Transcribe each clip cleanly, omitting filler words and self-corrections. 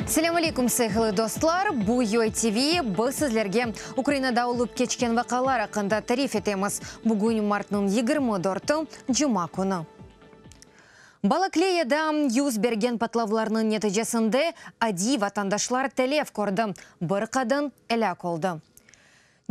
Selâm aleyküm, sayğılı dostlar! Bu UA TV, biz sizlerge Ukrainada olıp keçken vaqialar aqqında tarif etemiz. Bugün martnıñ 24-i, cuma künü. Balakleyada yüz bergen patlavlarnıñ neticesinde adiy vatandaşlar telef kördi, bir qadın elâk oldı.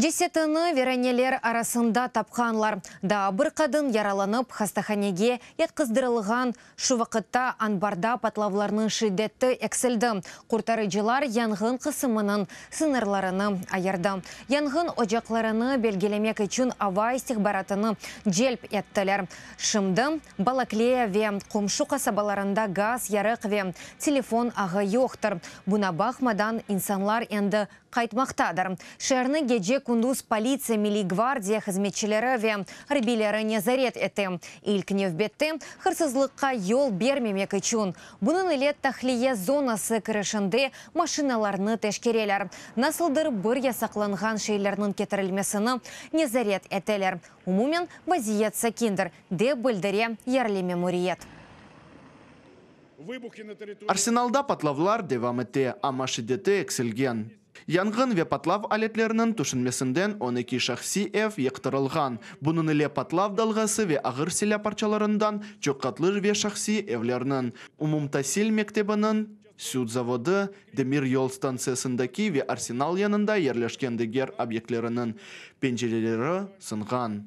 Cesetini viraneler arasında tapqanlar. Daa bir qadın yaralanıp, hastahanege yatqızdırılğan. Şu vaqıtta anbarda patlavlarnıñ şiddeti eksildi. Qurtarıcılar yanğın qısımınıñ sıñırlarını ayırdı. Yanğın ocaqlarını belgilemek içün ava istihbaratını celp ettiler. Şimdi Balakleya ve qomşu qasabalarında gaz, yarıq ve telefon ağı yoqtır. Buña baqmadan, insanlar endi qaytmaqtadır. Şeerni gece-kündüz politsiya, Milliy gvardiya hızmetçileri ve arbiyleri nezaret ete. İlk nevbette, hırsızlıqqa yol bermemek içün. Bunıñ ile tahliye zonası kirişinde maşinalarnı teşkereler, nasıldır bir yasaqlanğan şeylerniñ ketirilmesini nezaret eteler. Umumen, vaziyet sakindir, dep bildire yerli memuriyet. Arsenalda patlavlar devam ete, amma şiddeti eksilgen. Yanğın ve patlav aletleriniñ tüşünmesinden 12 şahsiy ev yıqtırılğan. Bunıñ ile patlav dalğası ve ağır silâ parçalarından çoqqatlı ve şahsiy evlerniñ, umumtasil mektebiniñ, süt zavodı, demiryol stantsiyasındaki ve arsenal yanında yerleşken diger obyektleriniñ pencereleri sınğan.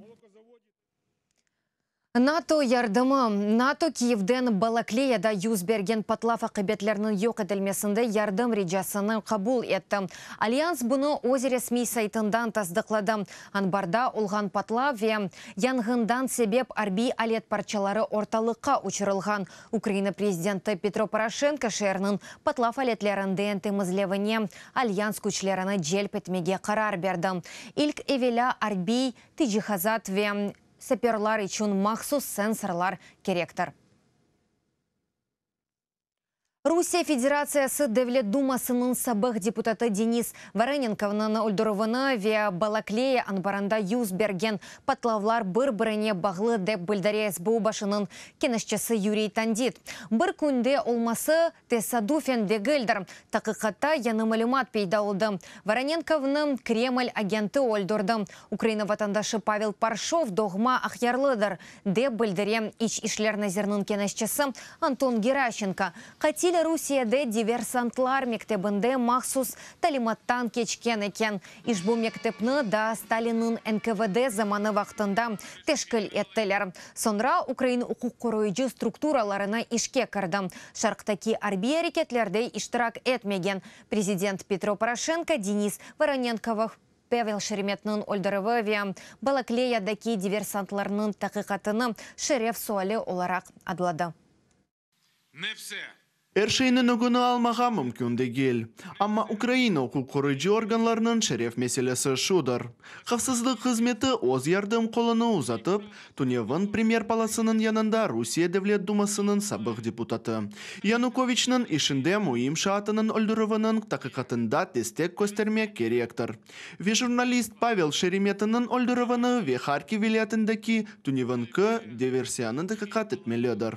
NATO yardımı. NATO Kiyevden Balakleyada yüz bergen patlav aqibetleriniñ yoq etilmesinde yardım ricasını qabul etti. Alyans bunı öz resmiy saytından tasdıqladı. Anbarda olğan patlav ve yanğından sebep arbiy alet parçaları ortalıqqa uçurılğan. Ukraina prezidenti Petro Poroşenko şeerniñ patlav aletlerinden temizlevine Alyans küçlerini celp etmege qarar berdi. İlk evelâ arbiy teçhizat ve saperlar içün mahsus sensorlar kerektir. Rusiye Federatsiyası Devlet Dumasınıñ sabıq deputatı Denis Voronenkovnıñ öldürüvini ve Balakleya anbarında yüz bergen patlavlar bir-birine bağlı, dep bildire SBU başınıñ keñeşçisi Yuriy Tandit. Bir künde olması tesadufen degildir. Taqiqatta yañı malümat peyda oldı. Voronenkovnı Kreml agenti öldürdi. Ukraina vatandaşı Pavel Parşov doğma Aqyarlıdır, dep bildire İç işler naziriniñ keñeşçisi Anton Geraşenko. Qatil Rusiyede diversantlar mektebinde mahsus talimattan keçken eken. İşbu mektepni daa Stalinniñ NKVD zamanı vaqtında teşkil ettiler. Soñra ukrain uquq qoruyıcı strukturalarına işke kirdi. Şarqtaki arbiy areketlerde iştirak etmegen. Prezident Petro Poroşenko Denis Voronenkovı Pavel Şeremetniñ öldürüvi ve Balakleyadaki diversantlarnıñ taqiqatını şeref suali olaraq adladı. Ne vse. Er şeyniñ ögüni almağa mümkün degil. Amma Ukraina uquq qoruyıcı organlarınıñ şeref meselesi şudır. Havfsızlıq hızmeti öz yardım qolunı uzatıp, tünevin Premyer palatsınıñ yanında Rusiye Devlet Dumasınıñ sabıq deputatı Yanukoviçniñ işinde müim şaatınıñ öldürüviniñ taqiqatında destek köstermek kerektir. Ve jurnalist Pavel Şeremetiniñ öldürüvini ve Harkiv vilâyetindeki tünevinki diversiyanı taqiqat etmelidir.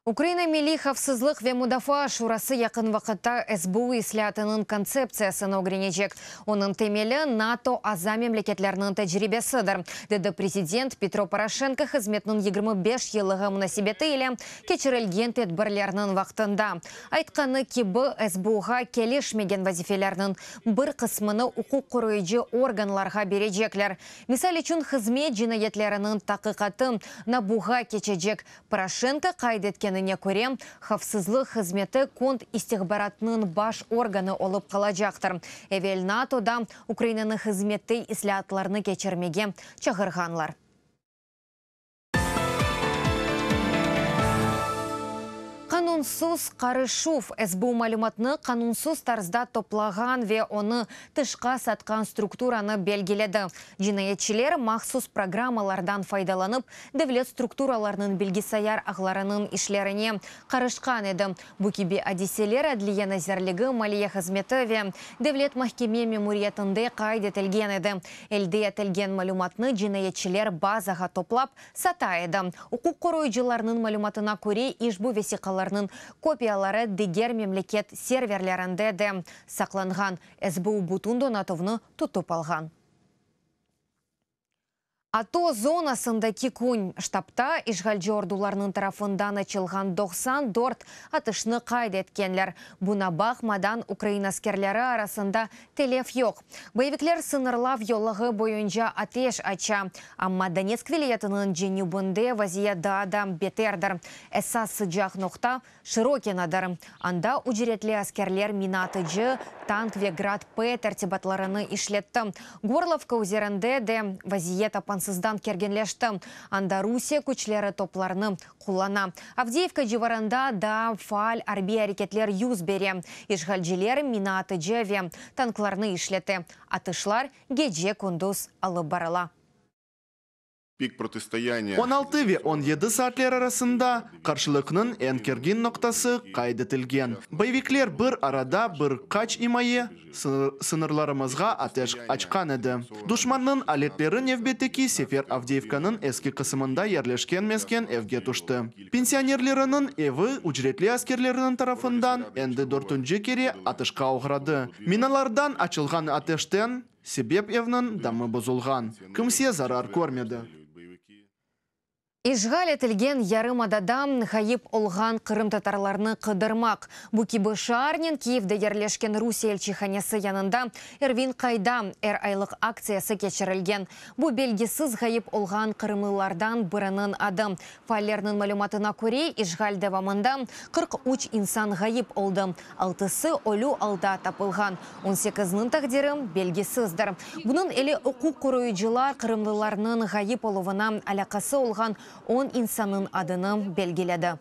Ukraina Milliy havfsızlıq ve mudafaa şurası yaqın vaqıtta SBU islâatınıñ kontseptsiyasını ögrenecek. Onıñ temeli NATO aza memleketleriniñ tecribesidir, dedi prezident Petro Poroşenko hızmetiniñ 25 yıllığı munasebeti ile keçirilgen tedbirlerniñ vaqtında. Aytqanı kibi, SBUğa kelişmegen vazifelerniñ bir qısmını uquq qoruyıcı organlarğa berecekler. Misal içün, hızmet cinayetleriniñ taqiqatı NABUğa keçecek. Poroşenko qayd etkenine köre, havfsızlıq hızmeti kontistihbaratnıñ baş organı olıp qalacaqtır. Evel NATOda Ukrainanı hızmette islâatlarnı keçirmege çağırğanlar. Qanunsız qarışuv, SBU malümatnı qanunsız tarzda toplağan ve onı tışqa satqan strukturanı belgiledi. Cinayetçiler mahsus programmalardan faydalanıp, devlet strukturalarınıñ bilgisayar ağlarınıñ işlerine qarışqan edi. Bu kibi adiseler Adliye nazirligi, Maliye hızmeti ve Devlet mahkeme memuriyetinde qayd etilgen edi. Elde etilgen malümatnı cinayetçiler bazağa toplap, sata edi. Uquq qoruyıcılarnıñ malümatına köre, işbu vesiqalarnıñ. Olarnıñ kopiyaları diger memleket serverlerinde de saqlanğan. SBU bütün donatuvnı tutıp alğan. ATO zonasındaki kün ştabta işğalci ordularnıñ tarafından açılğan 94 atışnı qayd etkenler. Buña baqmadan, ukrain askerleri arasında telef yoq. Boyevikler sıñırlav yolağı boyunca ateş aça. Amma Donetsk vilâyetiniñ cenübinde vaziyet daa da beterdir. Esas sıcaq noqta Şırokinodır. Anda ücretli askerler mina atıcı, tank ve Grad-P tertibatlarını işletti. Gorlovka üzerinde de vaziyet apansızdan kerginleşti. Anda Rusiye küçleri toplarnı qullana. Avdiyivka civarında daa faal arbiy areketler yüz bere. İşğalciler mina atıcı ve tanklarnı işlete. Atışlar gece-kündüz alıp barıla. Пик противостояния. 16 ve 17 saatler arasında qarşılıqnıñ eñ kergin noqtası qayd etilgen. Boyevikler bir arada bir qaç imaye sıñırlarımızğa ateş açqan edi. Duşmannıñ aletleri nevbetteki sefer Avdeyevkanıñ eski qısımında yerleşken mesken evge tüşti. Pensionerleriniñ evi ücretli askerleriniñ tarafından endi dörtünci kere atışqa oğradı. Minalardan açılğan ateşten sebep evniñ damı bozulğan. Kimse zarar körmedi. İşğal etilgen yarımadada ğayıp olğan qırımtatarlarnı qıdırmaq. Bu kibi şiarnen Kiyevde yerleşken Rusiye elçihanesi yanında Ervin qayda er aylıq aktsiyası keçirilgen. Bu belgisiz ğayıp olğan qırımlılardan biriniñ adı. Faallerniñ malümatına köre, işğal devamında 43 insan ğayıp oldı. Altısı ölü alda tapılğan. 18-niñ taqdiri belgisizdir. Bunıñ ile uquq qoruyıcılar qırımlılarnıñ ğayıp oluvına alâqası olğan 10 insannıñ adını belgiledi.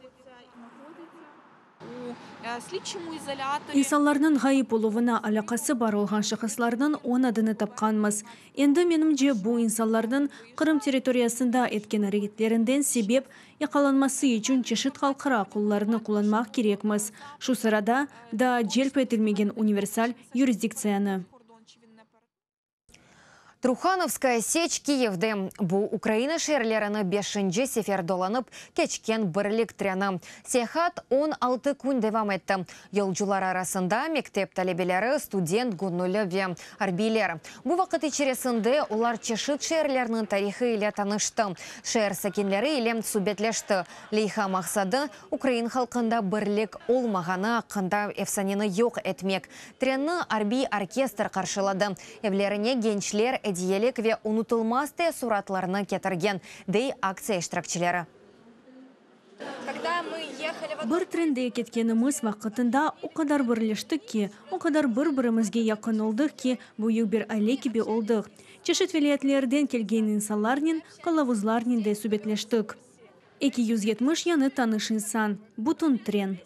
İnsanlarnıñ ğayıp oluvına alâqası bar olğan şahıslarnıñ 10 adını tapqanmız. Endi, menimce, bu insanlarnıñ Qırım territoriyasında etken areketlerinden sebep yaqalanması içün çeşit halqara aqullarnı qullanmaq kerekmiz, şu sırada daa celp etilmegen universal yurisdiktsiyanı. Truhanovskaya seç Kiyevde. Bu Ukraina şeerlerini beşinci sefer dolanıp keçken birlik treni. Seyahat 16 kün devam etti. Yolcular arasında mektep talebeleri, student, göñülli ve arbiyler. Bu vaqıt içerisinde olar çeşit şeerlerniñ tarihı ile tanıştı. Şeer sakinleri ile subetleşti. Leyha maqsadı ukrain halqında birlik olmağanı aqqında efsaneni yoq etmek. Trenni arbiy orkestr qarşıladı. Evlerine gençler ediyelik ve unutılmaz teessuratlarnı ketirgen, dey aktsiya iştirakçileri. Bir trende ketkenimiz vaqıtında o qadar birleştik ki, o qadar bir-birimizge yaqın oldıq ki, büyük bir aile kibi oldıq. Çeşit vilâyetlerden kelgen insanlarnen, qılavuzlarnen de subetleştik. 270 yañı tanış insan. Bütün tren.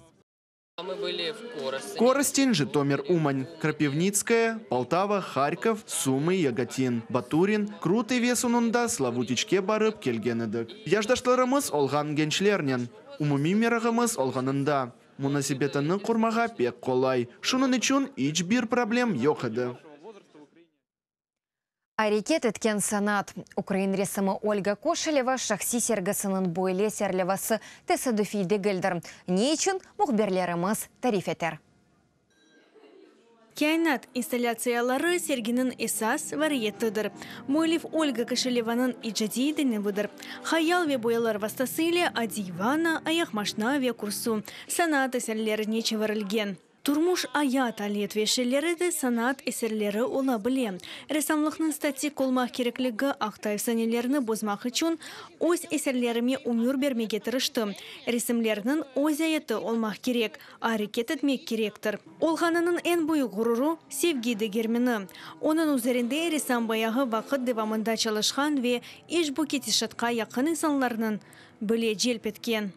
Коростень, Житомир, Умань, Кропивницкая, Полтава, Харьков, Сумы, Яготин, Батурин, Крутı ve soñunda Slavutiçke barıp kelgen edik. Yaşdaşlarımız olğan gençlernen, umumiy merağımız olğanında, munasebetini qurmağa pek qolay. Şunıñ içün iç bir problem yoq edi. Areket etken sanat. Ukrain ressamı Olga Koşeleva şahsiy sergisiniñ böyle serlevası tesadüfiy degildir. Ne içün mühbirlerimiz tarif eter. Kâinat installâtsiyaları serginiñ esas variyetidir. Müellif Olga Koşelevanıñ icadiy denevidir. Hayal ve boyalar vastası ile adiy vanna, ayaqmaşna ve kürsü sanat eserlerine çevirilgen. Turmuş ayat alet ve şeyleri de sanat eserleri ola bile. Ressamlıqnıñ statik olmaq kerekligi aqta efsanelerni bozmaq içün öz eserlerime ömür bermege tırıştım. Resimlerniñ öz ayatı olmaq kerek, areket etmek kerektir. Olğanınıñ eñ büyük ğururı, sevgi degirmeni. Onıñ üzerinde ressam bayağı vaqıt devamında çalışqan ve işbu ketişatqa yaqın insanlarnıñ bile celp etken.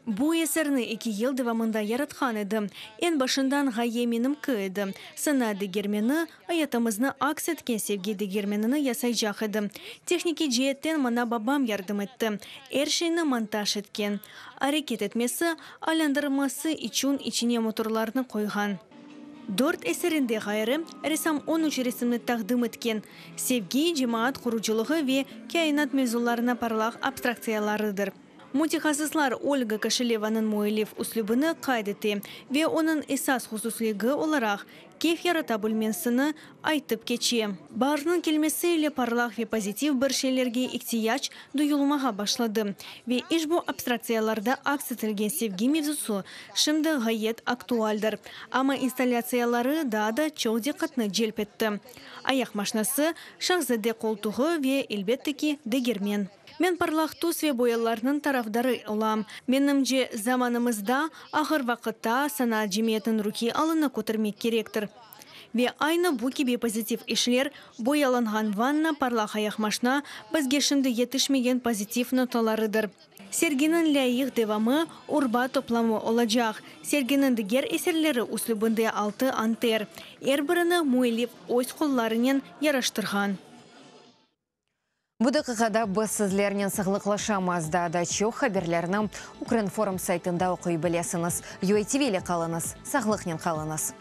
Bu eserni eki yıl devamında yaratqan edim. Eñ başından ğaye menimki edi. Sanat degirmeni, ayatımıznı aks etken sevgi degirmenini yasaycaq edim. Tehnikiy ceetten maña babam yardım etti. Er şeyni montaj etken. Areket etmesi, aylandırması içün içine motorlarnı qoyğan. Dört eserinde ğayrı, ressam 13 resimni taqdim etken. Sevgi, cemaat qurucılığı ve kâinat mevzularına parlaq abstraktsiyalarıdır. Mütehassıslar Olga Koşelevanıñ müellif üslübini qayd ete ve onıñ esas hususligi olaraq keyf yarata bilmesini aytıp keçe. Baarniñ kelmesi ile parlaq ve pozitiv bir şeylerge ihtiyac duyulmağa başladı ve işbu abstraktsiyalarda aks etilgen sevgi mevzusı şimdi ğayet aktualdir. Amma installâtsiyaları daa da çoq diqqatnı celp etti, ayaqmaşinası, şahzade qoltuğı ve, elbette ki, degirmen. Men parlaq tüs ve boyalarnıñ tarafdarı olam. Menimce, zamanımızda, ağır vaqıtta sanat cemiyetniñ ruhiy alını kötermek kerektir. Ve aynı bu kibi pozitiv işler, boyalanğan vanna, parlaq ayaqmaşina, bizge şimdi yetişmegen pozitiv notalarıdır. Serginiñ lâyıq devamı, urba toplamı olacaq. Serginiñ diger eserleri üslübinde altı anter. Er birini müellif öz qollarınen yaraştırğan. Bu daqiqada biz sizlernen sağlıqlaşamız. Daa da çoq haberlerni Ukrinform saytında oquy bilesiñiz. UATV ile qalıñız, sağlıqnen qalıñız.